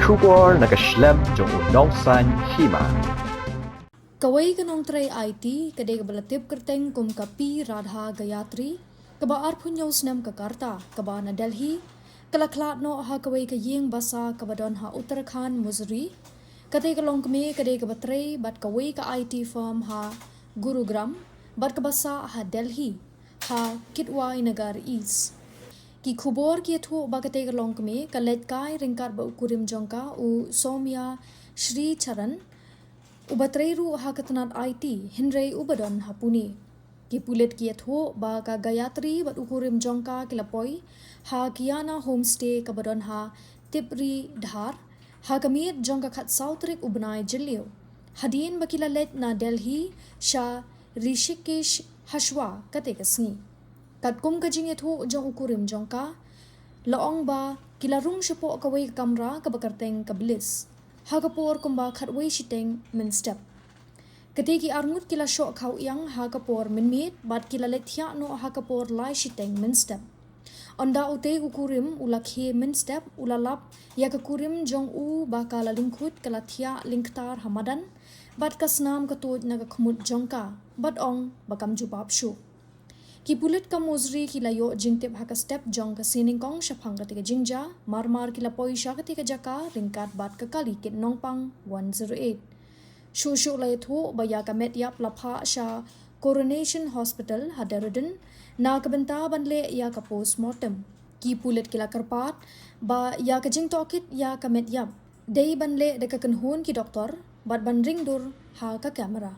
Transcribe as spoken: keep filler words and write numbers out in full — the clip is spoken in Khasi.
Khubor na ka shlem jong u nongsan hima. Kawei ka nongtrei I T, ka dei kaba la tip kyrteng kum ka P Radha Gayatri, kaba arphew hynñiew snem ka rta, kaba na Delhi, ka la khlad noh ha kawei ka ïing basa kaba don ha Uttarakhand, Mussoorie. Kata ka longkmie ka dei kaba trei bad kawei ka I T firm ha Gurugram, bad kaba sah ha Delhi, ha Kitwai Nagar East. Ki khubor ki ïathuh ba kata ka longkmie ka leit kai ryngkat bad u kurim jong ka, u Soumya Sricharan, uba trei ruh ha ka tnat I T, hynrei uba don ha Pune. Ki pulit ki ïathuh ba ka Gayatri bad u kurim jong ka ki la poi ha Kiana Homestay kaba don ha Tipri Dhar, ha ka miet jong ka khatsaw tarik u bnai Jylliew, hadien ba ki la leit na Delhi sha Rishikesh hashwa kata ka sngi. Katkum ka jingïathuh jong u kurim jong ka, la ong ba ki la rung shapoh kawei ka kamra kaba kyrteng ka Bliss, ha ka por kumba khatwei shiteng mynstep. Kata ki arngut ki la shoh khaw ïang ha ka por mynmiet bad ki la leit thiah noh ha ka por lai shiteng mynstep. Ynda utei u kurim u la khie mynstep, u la lap ïa ka kurim jong u ba ka la lyngkhuid, ka la thiah lyngktar ha madan bad ka snam ka tuid na ka khmut jong ka, bad ong ba kam jubab shuh. Ki pulit ka Mussoorie ki la ïoh jingtip ha ka step jong ka sngi nyngkong shaphang kata ka jingjia, mar mar ki la poi sha kata ka jaka ryngkat bad ka kali kit nongpang one zero eight. Shuh shuh la ïathuh ba ïa ka met ïap la phah sha Coronation Hospital ha Dehradun na ka bynta ban leh ïa ka postmortem. Ki pulit ki la kyrpad ba ïa ka jingtohkit ïa ka met ïap dei ban leh da ka kynhun ki doktor bad ban ring dur ha ka kamera.